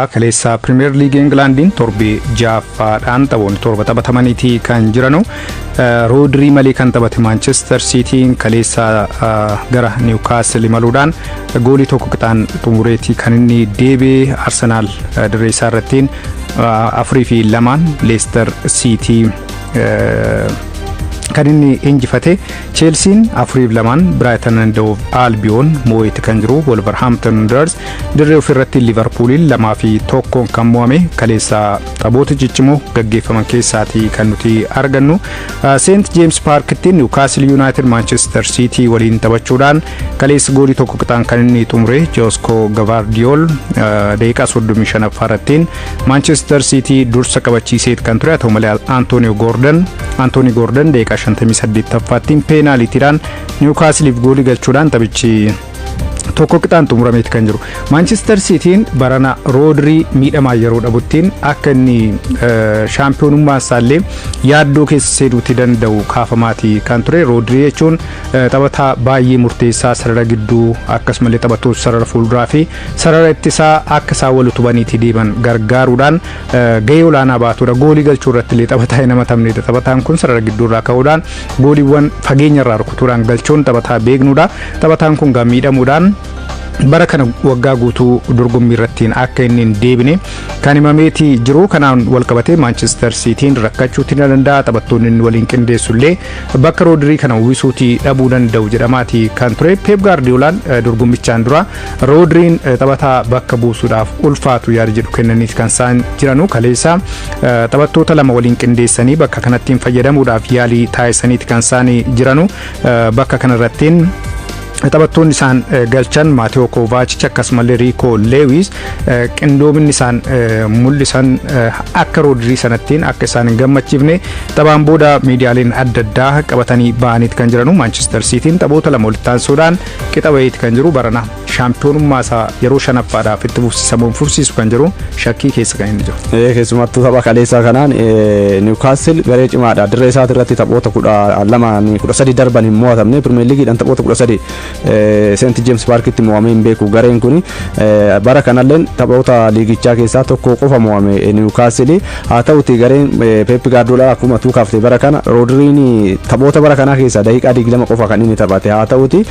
Kaleessa Pirimeer Liigii Ingilaandiin torbee ja'affaadhaan taphoonni torba taphatamaniiti kan jiranu. Roodirii malee kan taphate Maanchestar Siitiin kaleessa gara Niwukaastil imaluudhaan goolii tokko qixaan xumureeti kan inni deebi'e. Arsenaal dirree isaa irrattiin 4-2 Leester Siitii kan inni injifate. Cheelsiin 4-2 Biraaytan and Hoov Albiyoon moo'eeti kan jiru. Wolverhampton Wanderers dirree ofirratti Liverpooliin 2-1 kan mo'ame kaleessa taphoota ciccimoo gaggeeffaman keessaati kan nuti argannu. Seent Jeems Paarkitti Niwukaastil Yuunaayitid Maanchestar Siitii waliin taphachuudhaan kaleessa goolii tokko qixaan kan inni xumure. Jooskoo Gavaardiyool daqiiqaa 35ffaa irrattiin Maanchestar Siitii dursa qabachiiseet kan ture. Haa ta'u malee, Antoonii Goordon daqiiqaa 58ffaattiin peenaaliitiidhaan Niwukaasiliif goolii galchuudhaan taphichi tokko qixaan xumurameeti kan jiru. Maanchestar Siitiin barana Roodirii miidhamaa yeroo dhabuttiin akka inni shaampiyoonummaa isaallee yaaddoo keessa seenuuti danda'u kaafamaati kan ture. Roodirii jechuun taphataa baay'ee murteessaa sarara gidduu, akkasumallee taphattoota sarara fuulduraa fi sarara ittisaa akka isaan wal utubaniitii deeman gargaaruudhaan gahee olaanaa baatudha. Goolii galchuu irratti illee taphataa hin hamatamnedha. Taphataan kun sarara gidduurraa ka'uudhaan gooliiwwan fageenya irraa rukutuudhaan galchuun taphataa beeknudha. Taphataan kun gaa miidhamuudhaan bara kana waggaa guutuu dorgommii irrattiin akka inni hin deebine kan himameeti jiru. Kanaan walqabatee Maanchestar Siitiin rakkachuuti ni danda'a, taphattoonni inni waliin qindeessu illee bakka Roodirii kana uwwisuuti dhabuu danda'u jedhamaati kan ture. Peep Gaardiyoolaan dorgommichaan dura Roodiriin taphataa bakka buusuudhaaf ulfaatu yaada jedhu kennaniif kan isaan jiranu. Kaleessa taphattoota lama waliin qindeessanii bakka kanattiin fayyadamuudhaaf yaalii taasisaniiti kan isaan jiranu. Bakka kanarrattiin taphattoonni isaan galchan Maatiyoo Koovaachichi akkasumallee Riikoo Leewis qindoominni isaan mul'isan akka Roodirii sanattiin akka isaan hin gammachiifne taphaan booda miidiyaaleen adda addaa qabatanii ba'aniit kan jiranu. Maanchestar Siitiin taphoota lama walitti aansuudhaan qixa baheeti kan jiru. Barana shaampiyoonummaa isaa yeroo shanaffaadhaaf itti fufsiisamuun fufsiisu kan jiru shakkii keessa kan inni jiru. Keessumattuu tapha kaleessaa kanaan Niwukaastil garee cimaadha. Dirree isaati irratti taphoota 12, 13 darban hin mo'atamne. Pirimeer Liigiidhaan taphoota 13 Seent Jeems Paarkitti mo'amee hin beeku gareen kun. Bara kanallee taphoota liigichaa keessaa tokko qofa mo'ame Niwukaastil. Haa ta'uti, gareen Peep Gaardiyoolaa akkuma tuukaaftee bara kana Roodiriin taphoota bara kanaa keessaa daqiiqaa 20 qofa kan inni taphate. Haa ta'uti,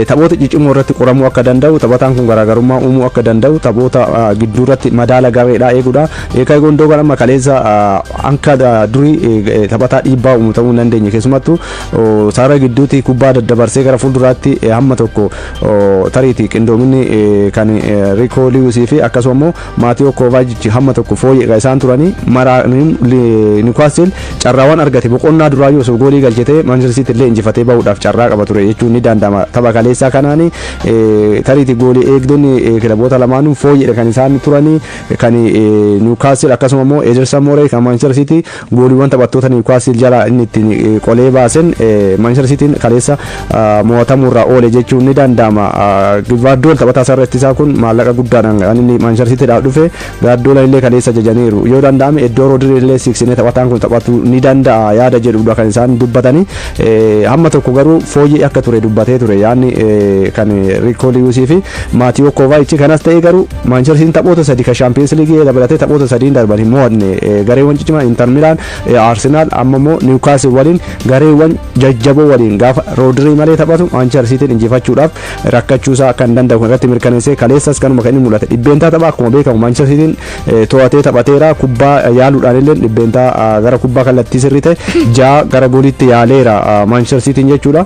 taphoota ciccimoo irratti qoramuu akka danda'u, taphataan kun garaagarummaa uumuu akka danda'u, taphoota gidduu irratti madaala gareedhaa eeguudha. Eekaa Gondoogan amma kaleessa anka durii taphataa dhiibbaa uumu ta'uu hin dandeenye. Keessumattuu sarara gidduutti kubbaa daddabarsee gara fuulduraatti hamma tokko tariitii qindoominni kan Riikoo Liwusii fi akkasuma immoo Maatiyoo Koovaajichi hamma tokko fooyyee isaan turanii maraa Niwukaastil carraawwan argate boqonnaa duraayyuu osoo goolii galchetee Manchester City illee injifatee bahuudhaaf carraa qaba ture jechuun ni danda'ama. Tapha kaleessaa kanaani tariitii goolii eegdonni kilaboota lamaanuu fooyyee kan isaan turanii kan Niwukaastil, akkasuma immoo Ederson Mooree kan Manchester City gooliiwwan taphattoota Niwukaastil jala inni ittiin qolee baasen Manchester Cityin kaleessa mo'atamuurraa oole jechuun ni danda'ama. Gaardiyool taphataa sarara ittisaa kun maallaqa guddaadhaan kan inni Manchester Cityidhaaf dhufe. Gaardiyoola illee kaleessa jajaniiru. Yoo danda'ame iddoo Roodrii illee siiqsinee taphataan kun taphatu ni danda'a yaada jedhudha kan isaan dubbatanii. Hamma tokko garuu fooyyee akka ture dubbatee ture yaadni kan Riikoo Liwusii fi Maatiyoo Koovaayichi. Kanas ta'ee garuu Manchester Cityin taphoota sadi kan Shaampiyoons Liigii dabalatee taphoota sadiin darban hin mo'atne. Gareewwan ciccimaa Inter Milaan, Arsenaal, amma immoo Niwukaastil waliin, gareewwan jajjaboo waliin gaafa Roodirii malee taphatu Manchester Cityin injifachuudhaaf rakkachuusaa akka hin danda'u irratti mirkaneessee. Kaleessas kanuma kan inni mul'ate. 100% tapha akkuma beekamu Manchester Cityin to'atee taphateera. Kubbaa yaaluudhaan illee 100% gara kubbaa kallattii sirrii ta'e ja'a gara gooliitti yaaleera Manchester Cityin jechuudha.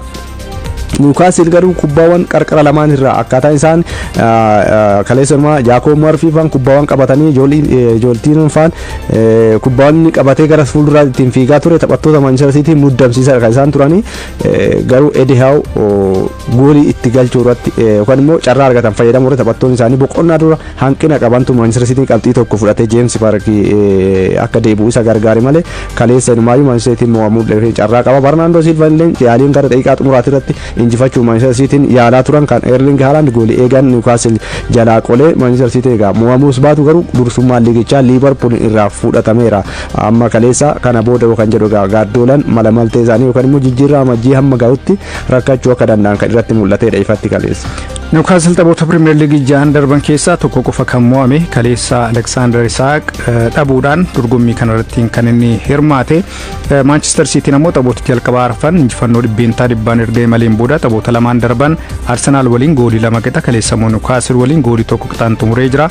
Niwukaastil garuu kubbaawwan qarqara lamaan irraa akkaataan isaan kaleessa Jaakoob Marfii faan kubbaawwan qabatanii, Jooltiin faan kubbaawwan qabatee gara fuulduraa ittiin fiigaa ture taphattoota Manchester City muddamsiisaa kan isaan turanii. Garuu Eddie Howe goolii itti galchuu irratti yookaan immoo carraa argatan fayyadamuu irratti taphattoonni isaanii boqonnaa dura hanqina qabantu Manchester City qabxii tokko fudhatee James Park akka deebi'u isa gargaare malee kaleessa inumaayyuu Manchester City mo'amuu carraa qaba. Barnaandoo Silva illee yaaliin gara daqiiqaa xumuraati irratti Injifachuu Manchester Cityin yaalaa turan kan Erling Haaland goolii eegan Newcastle jalaa qolee. Manchester City egaa mo'amuus baatu garuu dursummaan liigichaa Liverpool irraa fudhatameera. Amma kaleessa kana booda kan jedhu egaa Gaardoolaan mala maltee isaanii yookaan immoo jijjiirraa amajjii hamma gahutti rakkachuu akka danda'an kan irratti mul'atedha ifatti kaleessa. Newcastle taphoota Pirimeer Liigii ja'an darban keessaa tokko qofa kan mo'ame. Kaleessa Aleksaandar Isaaq dhabuudhaan dorgommii kanarratti kan inni hirmaate. Manchester Cityin ammoo taphoota jalqabaa arfan injifannoo 100% erga imaleen booda taphoota lamaan darban Arsenaal waliin goolii 2 qixa, kaleessa immoo Newcastle waliin goolii 1 qixaan xumuree jira.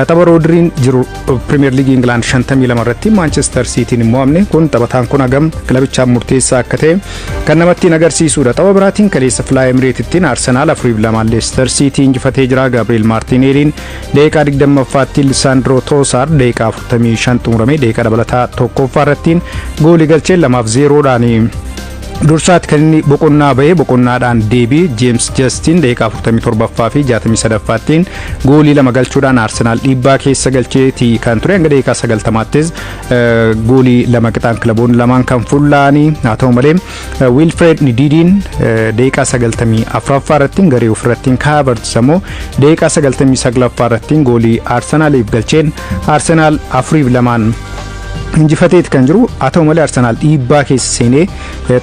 Tapha Roodiriin jiru Pirimeer Liigii Ingilaand 52 irratti Manchester Cityin hin mo'amne. Kun taphataan kun hagam kilabichaaf murteessaa akka ta'e kan namatti agarsiisudha. Tapha biraatiin kaleessa Fly Emireetittiin Arsenaal 4-2 Leicester City injifatee jira. Gabriel Martinelliin daqiiqaa 20ffaatti, Lisandro Trossard daqiiqaa 45 xumurame daqiiqaa dabalataa tokkoffaa irrattiin goolii galchee 2-0dhaan dursaatti kan inni boqonnaa bahee. Boqonnaadhaan deebii James Justin daqiiqaa 47ffaa fi 63ffaattiin goolii 2 galchuudhaan Arsenaal dhiibbaa keessa galcheeti kan ture. Hanga daqiiqaa 90ttis goolii 2 qixaan kilaboonni lamaan kan fullaa'anii. Haa ta'u malee, Wilfred Ndidiin daqiiqaa 94ffaa irratti garee ofirrattiin, Havertz immoo daqiiqaa 99ffaa irratti goolii Arsenaaliif galcheen Arsenaal 4-2 injifateeti kan jiru. Haa ta'u malee, Arsenaal dhiibbaa keessa seenee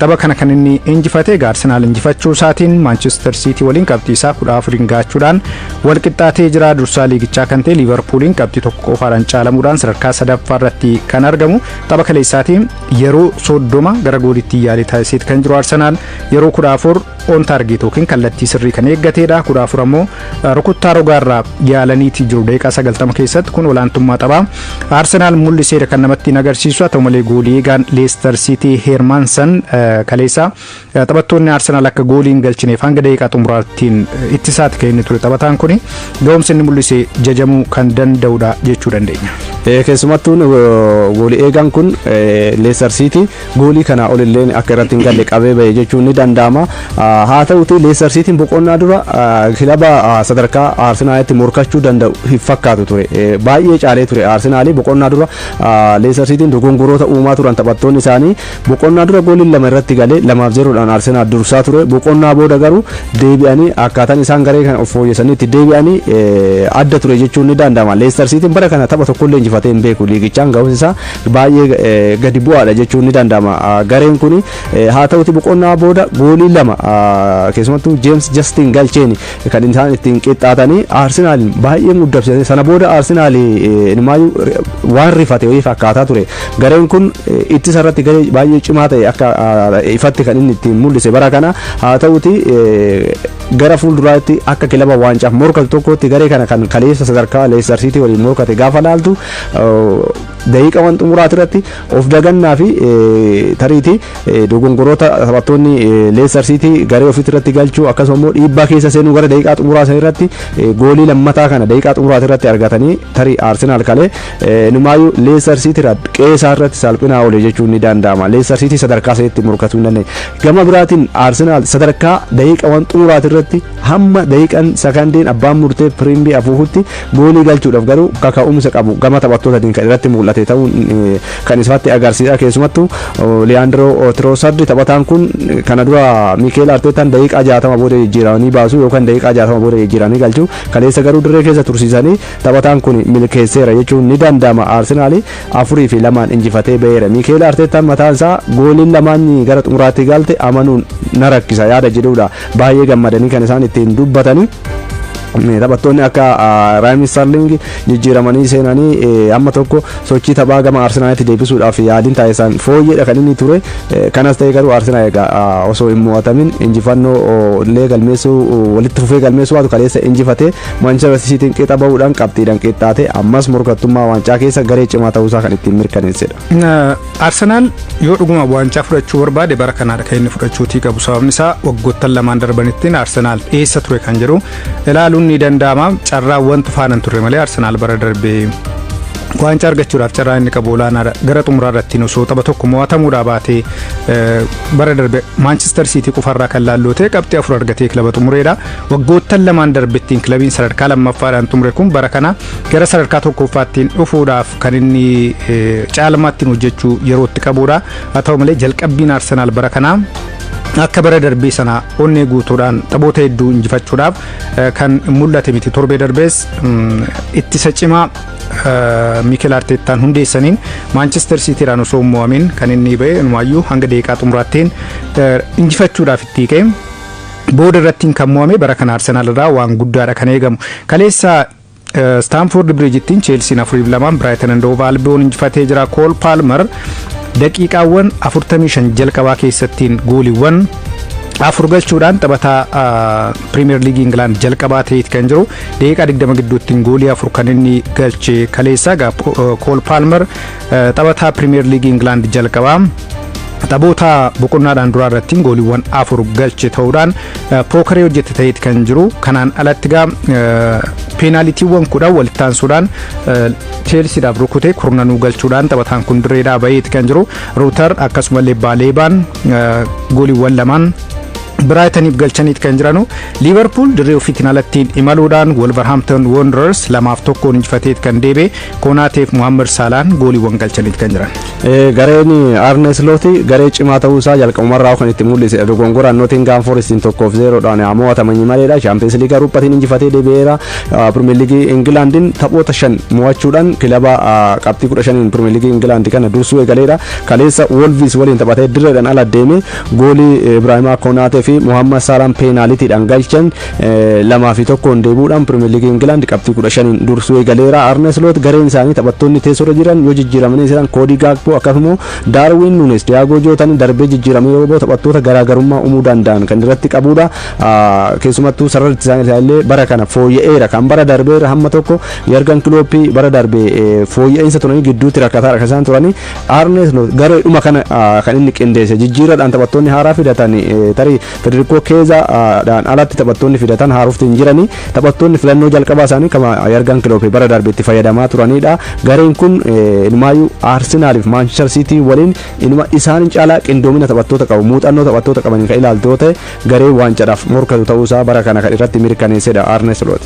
tapha kana kan inni injifate. Egaa Arsenaal injifachuu isaatiin Manchester City waliin qabxii isaa 14 gaachuudhaan wal qixxaatee jira. Dursaa liigichaa kan ta'e Liverpooliin qabxii 1 qofaadhaan caalamuudhaan sadarkaa sadaffaa irratti kan argamu. Tapha kaleessaatiin yeroo 30 gara goolitti yaalii taasiseeti kan jiru. Arsenaal yeroo 14 on target yookiin kallattii sirrii kan eeggateedha. 14 ammoo rukuttaa rogaarraa yaalaniiti jiru daqiiqaa 90 keessatti. Kun olaantummaa taphaa Arsenaal mul'iseera kan namatti hin agarsiisu. Haa ta'u malee, goolii eegaan Leicester City Hermansen kaleessa taphattoonni Arsenaal akka goolii hin galchineef hanga daqiiqaa xumuraattiin ittisaati kan inni ture. Taphataan kun ga'umsi inni mul'ise jajamuu kan danda'udha jechuu dandeenya. Keessumattuu goolii eegaan kun Leicester City goolii kanaa olillee akka irratti hin galle qabee bahe jechuun ni danda'ama. Haa ta'uti, Leicester Cityin boqonnaa dura kilaba sadarkaa Arsenaalitti morkachuu danda'u hin fakkaatu ture. Baay'ee caalee ture Arsenaali boqonnaa dura. Leicester Cityin dogongoroota uumaa turan taphattoonni isaanii. Boqonnaa dura gooliin 2 irratti galee 2-0dhaan Arsenaal dursaa ture. Boqonnaa booda garuu deebi'anii akkaataan isaan garee kana of fooyyessanii itti deebi'anii adda ture jechuun ni danda'ama. Leicester Cityin bara kana tapha tokkollee injifatee hin beeku. Liigichaan ga'umsi isaa baay'ee gadi bu'aadha jechuun ni danda'ama. Gareen kun haa ta'uti, boqonnaa booda goolii 2 keessumattuu James Justin galcheen kan isaan ittiin qixxaatanii Arsenaal baay'ee muddamsise. Sana booda Arsenaal inumaayyuu waan rifate wayii fakkaataa ture. Gareen kun ittisa irratti garee baay'ee cimaa ta'e akka ifatti kan inni ittiin mul'ise bara kana. Haa ta'uti, gara fuulduraatti akka kilaba waancaaf morkatu tokkotti garee kana kan kaleessa sadarkaa Leicester City waliin morkate gaafa laaltu, daqiiqaawwan xumuraati irratti of dagannaa fi tariitii dogongoroota taphattoonni Leicester City garee ofiitti irratti galchuu, akkasuma immoo dhiibbaa keessa seenuu gara daqiiqaa xumuraa san irratti goolii lammataa kana daqiiqaa xumuraati irratti argatanii, tarii Arsenaal kalee numaayyuu Leicester City irraa qeesaa irratti salphinaa oole jechuun ni danda'ama. Leicester City sadarkaa sanitti morkatuu hin dandeenye. Gama biraatiin Arsenaal sadarkaa daqiiqaawwan xumuraati irratti hamma daqiiqaan sakandiin abbaan murtee firimbii afuufutti goolii galchuudhaaf garuu kaka'umsa qabu gama taphattootaatiin kan irratti mul'ate ta'uun kan ifatti agarsiisa. Keessumattuu Liyaandroo Trossard, taphataan kun kana dura Miikeel Arteetaan daqiiqaa 60 booda jijjiiramanii baasu yookaan daqiiqaa 60 booda jijjiiramanii galchu. Kaleessa garuu dirree keessa tursiisanii taphataan kun milkeesseera jechuun ni danda'ama. Arsenaal 4-2n injifatee ba'eera. Miikeel Arteetaan mataan isaa gooliin lamaan gara xumuraatti galte amanuun na rakkisa yaada jedhudha. Baay'ee gammadanii kan isaan ittiin dubbatanii. Taphattoonni akka Raheem Sterling jijjiiramanii seenanii amma tokko sochii taphaa gama Arsenaalitti deebisuudhaaf yaaliin taasisan fooyyeedha kan inni ture. Kanas ta'e garuu, Arsenaal egaa osoo hin mo'atamin injifannoo illee galmeessuu walitti fufee galmeessuu baatu, kaleessa injifatee Manchester Cityin qixa bahuudhaan qabxiidhaan qixxaate ammas morkattummaa waancaa keessa garee cimaa ta'uusaa kan ittiin mirkaneessedha. Arsenaal yoo dhuguma waancaa fudhachuu barbaade, bara kanaadha kan inni fudhachuutii qabu. Sababni isaa, waggoottan lamaan darbanittiin Arsenaal eessa ture kan jedhu ilaaluun ni danda'ama. Carraa wantu faana hin turre malee Arsenaal bara darbee waancaa argachuudhaaf carraa inni qabu olaanaadha. Gara xumuraa irratti osoo tapha tokko mo'atamuudhaa baatee, bara darbe Manchester City qofarraa kan laalloo ta'e qabxii 4 argatee kilaba xumureedha. Waggoottan lamaan darbettiin kilabiin sadarkaa lammaffaadhaan xumure kun bara kana gara sadarkaa tokkoffaattiin dhufuudhaaf kan inni caalmaattiin hojjechuu yerootti qabudha. Haa ta'u malee, jalqabbiin Arsenaal bara kanaa Akka bara darbee sana onnee guutuudhaan taphoota hedduu injifachuudhaaf kan mul'ate miti. Torbee darbees ittisa cimaa Mikel Arteettaan hundeessaniin Maanchestar Siitiidhaan osoo hin mo'amin kan inni ba'e. Inumaayyuu hanga daqiiqaa xumuraattiin injifachuudhaaf itti hiiqee booda irrattiin kan mo'ame. Bara kana Arsenaal irraa waan guddaadha kan eegamu. Kaleessa Staamfoord Biriijittiin Cheelsiin 4-2 Biraayiten and Hoove Albiyoon injifatee jira. Kool Paalmer daqiiqaawwan 45 jalqabaa keessattiin gooliiwwan afur galchuudhaan taphataa Piriimiyer Liigii Ingilaand jalqabaa ta'eeti kan jiru. Daqiiqaa 20 gidduuttiin goolii afur kan inni galche kaleessa. Kool Paalmer taphataa Piriimiyer Liigii Ingilaand jalqabaa taphoota boqonnaadhaan duraa irratti gooliiwwan afur galche ta'uudhaan pookaree hojjete ta'eeti kan jiru. Kanaan alatti gaa peenaalitiiwwan 10 walitti aansuudhaan Cheelsiidhaaf rukute kurnanuu galchuudhaan taphataan kun dirreedhaa baheeti kan jiru. Ruutar akkasumallee Baaleebaan gooliiwwan lamaan Biraayitaniif galchaniit kan jiranu. Liivarpuul dirree ofiitiin alattiin imaluudhaan Wolverhampton Wanderers 2-1 injifateet kan deebi'e. Koonaateef Muhammad Saalaan gooliiwwan galchaniit kan jiran. Gareen Arne Sloot garee cimaa ta'uu isaa jalqabumarraa kan itti mul'ise dogongoraan Nottingham Forestiin 1-0dhaan mo'atamanii maleedha. Champions League Awurooppaatiin injifatee deebi'eera. Premier League Ingilaandiin taphoota shan mo'achuudhaan kilaba qabxii 15n Premier League Ingilaandi kana dursuu eegaleera. Kaleessa Wolves waliin taphatee dirreedhaan ala deeme goolii Ibraahimaa Konaatee fi Muhammad Saalaan peenaalitiidhaan galchan 2-1n deebi'uudhaan Premier League Ingilaand qabxii 15n dursuu eegaleera. Arne Sloot gareen isaanii taphattoonni teessoorra jiran yoo jijjiiramanii jiran, Koodii Gaakpoo akkasumas Daarwin Nunes, Diyaagoo Jootan darbee jijjiiramee yoo ba'u taphattoota garaagarummaa uumuu danda'an kan irratti qabudha. Keessumattuu sararri isaanii illee bara kana fooyya'eera. Kan bara darbeera hamma tokko Yargan Kilooppii bara darbee fooyya'insa turanii gidduutti rakkataadha kan isaan turanii. Arne Sloot gareedhuma kana kan inni qindeesse jijjiirradhaan taphattoonni haaraa fidatan, tarii Federico Keezaadhaan alatti taphattoonni fidatan haarofti hin jiranii, taphattoonni filannoo jalqabaa isaanii kama Yargan Kilooppii bara darbe itti fayyadamaa turanidha. Gareen kun inumaayyuu Arsenaaliif Maanchister Siitii waliin inuma isaan caalaa qindoomina taphattoota qabu, muuxannoo taphattoota qabaniin kan ilaaltu yoo ta'e, garee waancadhaaf morkatu ta'uusaa bara kana kan irratti mirkaneessedha Arne Sloot.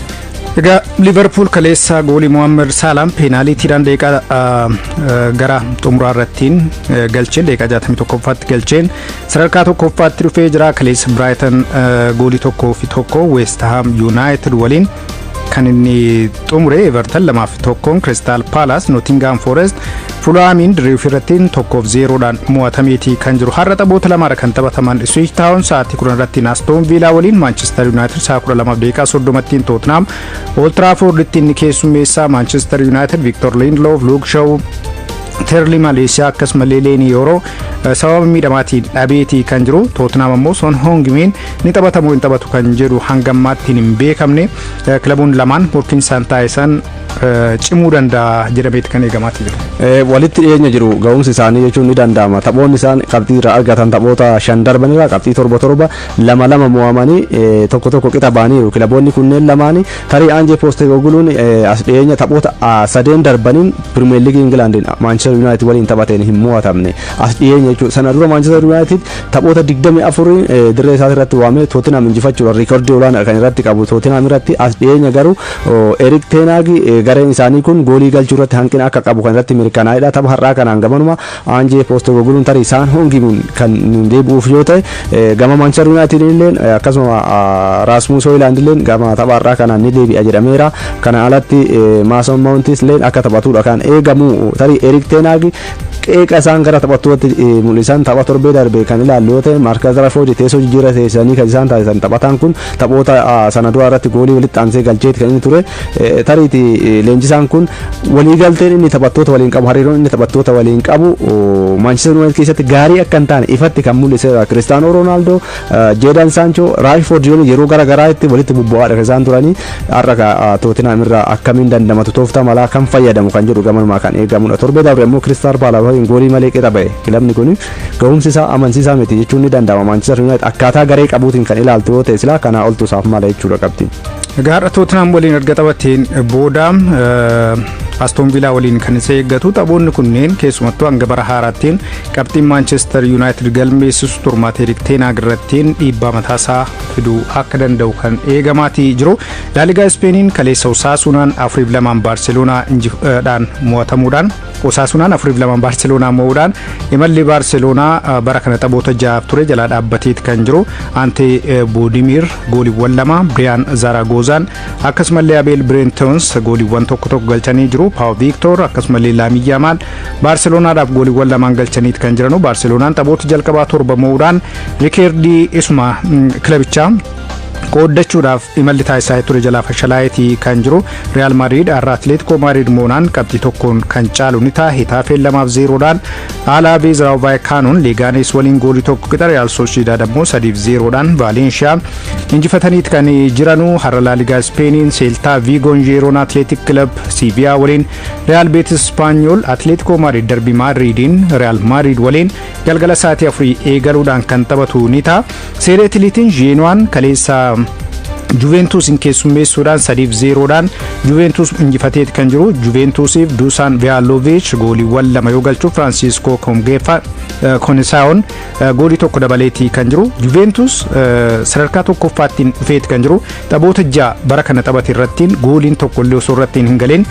Egaa Liverpool kaleessa goolii Mohaammed Saalaan peenaaliitiidhaan daqiiqaa gara xumuraa irrattiin galcheen, daqiiqaa 61ffaatti galcheen sadarkaa tokkoffaatti dhufee jira. Kaleessa Brighton goolii 1-1 West Ham United waliin kan inni xumure. Everton 2-1 Crystal Palace, Nottingham Forest Fulhaamiin dirree ofirratti 1-0dhaan mo'atameeti kan jiru. Har'a taphoota lamaadha kan taphataman. Ipswich Town sa'aatii 10 irratti Aston Villa waliin, Manchester United sa'a 12:30tti Tottenham Old Traffordtti inni keessummeessaa. Manchester United Victor Lindelof, Luke Shaw, Teerli Maleeshiyaa akkasumallee Leenii Yeroo sababa miidhamaatiin dhabeetii kan jiru. Tottenham ammoo Son Heung-min ni taphatamu hin taphatu kan jedhu hangammaatti hin beekamne. Kilaboonni lamaan morkiin isaan taasisan cimuu danda'a jedhameeti kan eegamaatti jiru. Walitti dhiyeenya jiru ga'umsi isaanii jechuun ni danda'ama. Taphoonni isaan qabxii irraa argatan taphoota shan darbanirraa qabxii torba torba, lama lama mo'amanii, tokko tokko qixa ba'aniiru. Kilaboonni kunneen lamaanii tarii Aanjee Poostekoogluun as dhiyeenya taphoota sadeen darbaniin Pirimeer Liigii Ingilaandiin Maanchister Yuunaayitid waliin taphateen hin mo'atamne as dhiyeenya jechuudha. Sana dura Maanchister Yuunaayitid taphoota 24 dirree isaa irratti waamee Tootinam injifachuudhaan riikordii olaanaa kan irratti qabu Tootinam irratti. As dhiyeenya garuu Erik Teenaagi gareen isaanii kun goolii galchuu irratti hanqina akka qabu kan irratti mirkanaa'edha. Tapha har'aa kanaan gamanuma Aanjee Poostekoogluun tarii isaan Hongimuun kan deebi'uuf yoo ta'e, gama Maanchister Yuunaayitid illee akkasuma Raasmus Hooyilaand illee gama tapha har'aa kanaan ni deebi'a jedhameera. Kana alatti Maason Maawuntis illee akka taphatudha kan eegamu. Tarii Erik Teenaagi qeeqa isaan gara taphattooti mul'isan tapha torbee darbe kan ilaallu yoo ta'e, Maarkas Rashfoord teessoo jijjiirra teessisanii kan isaan taasisan, taphataan kun taphoota sana duraa irratti goolii walitti aansee galcheeti kan inni ture. Tariiti leenjisaan kun waliigalteen inni taphattoota waliin qabu, hariiroon inni taphattoota waliin qabu Maanchister Yuunaayitid keessatti gaarii akka hin taane ifatti kan mul'isedha. Kiristaanoo Roonaaldoo, Jeedan Saanchoo, Raashfoord yeroo gara garaatti walitti bubbu'aadha kan isaan turanii. Har'a Tootinhaam irraa akkamiin dandamatu, tooftaa malaa kan fayyadamu kan jedhu gamanumaa kan eegamudha. Torbee darbe immoo Kiristaal Paalaas waliin goolii malee qixa ba'e. Kilabni kun ga'umsi isaa amansiisaa miti jechuun ni danda'ama. Maanchister Yuunaayitid akkaataa garee qabuutiin kan ilaaltu yoo ta'e silaa kanaa oltu isaaf mala jechuudha qabdi. Egaa har'a Tootinhaam waliin erga taphateen booda Aston Villaa waliin kan isa eeggatu. Taphoonni kunneen keessumattuu hanga bara haaraattiin qabxiin Maanchestar Yuunaayitid galmeessisu turmaata Erik Ten Hag irrattiin dhiibbaa mataasaa fiduu akka danda'u kan eegamaatii jiru. Laaligaa Ispeeniin kaleessa Osaasuunaan 4-2 Baarseloonaa dhaan mo'atamuudhaan Osaasunaan 4-2 Baarseloonaa mo'uudhaan imalli Baarseloonaa bara kana taphoota 6 ture jalaa dhaabbateeti kan jiru. Ante Boodimiir gooliiwwan 2, Biriyaan Zaragoozaan akkasumallee Abeel Bireentons gooliiwwan tokko tokko galchanii jiru. Paaw Viiktoor akkasumallee Laamii Yaamaal Baarseloonaadhaaf gooliiwwan lamaan galchaniiti kan jiranu. Baarseloonaan taphoota jalqabaa 7 mo'uudhaan rikeerdii isuma kilabichaa qooddachuudhaaf imalli taasisaa ture jalaa fashalaa'eeti kan jiru. Real Madrid har'a Atletico Madrid moonaan qabxii tokkoon kan caalu ni ta'a. Hetaafeen 2-0dhaan Alaavees, Raayoo Vaayekaanoon Leegaanes waliin goolii 1 qixa. Real Sociedad ammoo 3-0dhaan Valencia injifataniiti kan jiranu. Har'a Laaligaa Ispeeniin Seeltaa Viigoon Jeeroon Atletic Club Siiviyaa waliin, Real Betis Spaanyol Atletico Madrid darbii Madridiin Real Madrid waliin galgala sa'aatii 4 eegaluudhaan kan taphatu ni ta'a. Seeree Itiliitiin Jeenuwaan kaleessa Juventus keessummeessuudhaan 3-0dhaan Juventus injifateeti kan jiru. Juventusiif Dusan Vlahovic gooliiwwan 2 yoo galchu, Francisco Kongefa Konesaawon goolii 1 dabaleeti kan jiru. Juventus sadarkaa tokkoffaattiin dhufeeti kan jiru. Taphoota 6 bara kana taphate irrattiin gooliin tokko illee osoo irrattiin hin galeen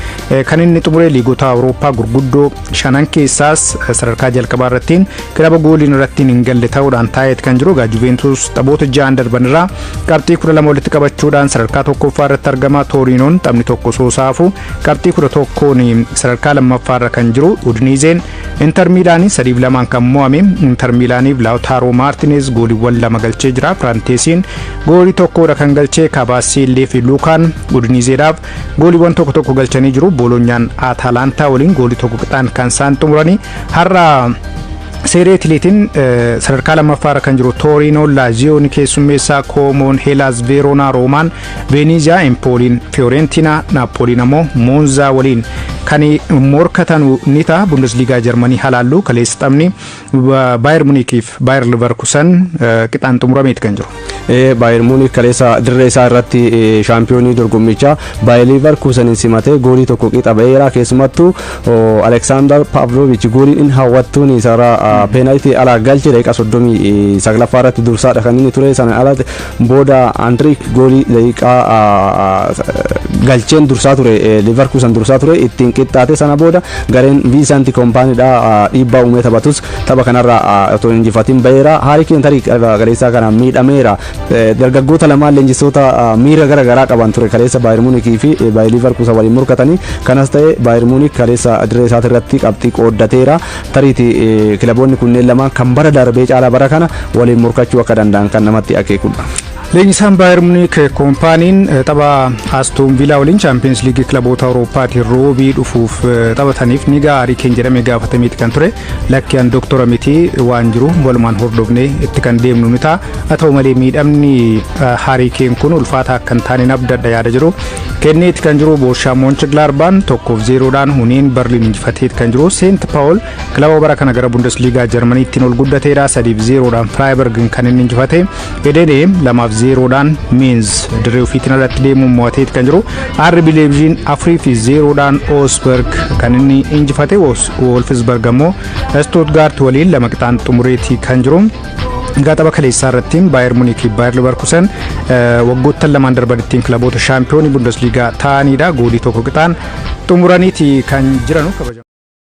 kan inni xumure. Liigota Awurooppaa gurguddoo shanan keessaas sadarkaa jalqabaa irrattiin kilaba gooliin irrattiin hin galle ta'uudhaan taa'eeti kan jiru. Egaa Juventus taphoota 6 darban irraa qabxii 12 walitti qabachuudhaan sadarkaa tokkoffaa irratti argama. Tooriinoon taphni tokko osoo saafu qabxii 11n sadarkaa lammaffaa irra kan jiru. Udiniizeen Inter Miilaanii 3-2 kan mo'ame. Inter Miilaaniif Lautaaro Maartinez gooliiwwan 2 galchee jira. Firaanteesiin goolii tokkodha kan galchee. Kabaasiillee fi Luukaan Udiniizeedhaaf gooliiwwan tokko tokko galchanii jiru. Boolonyaan Ataalaantaa waliin goolii 1 qixaan kan isaan xumuranii. Har'a Seeree Itiliitiin sadarkaa lammaffaarra kan jiru Tooriinoo Laaziyoon keessummeessaa, Koomoon Heelaas Veeroonaa, Roomaan Veeniziyaa, Empooliin Fiyoorentinaa, Naappooliin ammoo Moonzaa waliin kan morkatanu ni ta'a. Bundesliigaa Jarmanii halaalluu kaleessa taphni Baayer Muniikiif Baayer Leverkusen qixaan xumurameeti kan jiru. Baayer Muunik kaleessa dirree isaa irratti shaampiyoonii dorgommichaa Baayer Leverkusenin simatee goolii 1 qixa ba'eera. Keessumattuu Aleksaandar Pavlovich gooliin inni hawwattuun isaarraa peenaaltii alaa galche daqiiqaa 39ffaa irratti dursaadha kan inni ture. Sana ala booda Andriik goolii daqiiqaa galcheen dursaa ture, Leverkusen dursaa ture, ittiin qixxaate. Sana booda gareen Viisanti Koompaaniidha dhiibbaa uumee taphatus tapha kanarraa otoo hin injifatin ba'eera. Haarii Keen tarii kaleessaa kana miidhameera. Dargaggoota lamaan leenjistoota miira gara garaa qaban ture kaleessa Baayер Muunikii fi Baayер Liiverkuusen waliin morkatanii. Kanas ta'e Baayер Muunik kaleessa dirree isaati irratti qabxii qooddateera. Tariiti kilaboonni kunneen lamaan kan bara darbee caalaa bara kana waliin morkachuu akka danda'an kan namatti akeekudha. Leenjisaan Baayер Munich Koompaaniin tapha Aston Villa waliin Chaampiyoons Liigii kilaboota Awurooppaatiin roobii dhufuuf taphataniif ni ga'a Haarii Keen jedhamee gaafatameeti kan ture. Lakkiyaan doktora miti, waan jiru walumaan hordofnee itti kan deemnu ni ta'a. Haa ta'u malee miidhamni Haarii Keen kun ulfaataa akka hin taane abdadha yaada jiru kenneeti kan jiru. Borshaa Moonchiglaarbaan 1-0dhaan Union Berlin injifateeti kan jiru. Seent Paawul kilaba bara kana gara Bundesliigaa Jarmaniittiin ol guddateedha. 3-0dhaan Freiburg kan inni injifate. Edeneem 2-0dhaan Meenz dirree ofiitiin alatti deemuun mo'ateeti kan jiru. RB Leipzig 4-0dhaan Augsburg kan inni injifate. Wolfsburg ammoo Stuttgart waliin 2 qixaan xumureeti kan jiru. Egaa tapha kaleessaa irratti Baayер Muniik fi Baayер Leverkusen waggoottan lamaan darban ittiin kilaboota shaampiyoonii Bundesliigaa ta'anidha. Goolii 1 qixaan xumuraniiti kan jiranu kabajamu.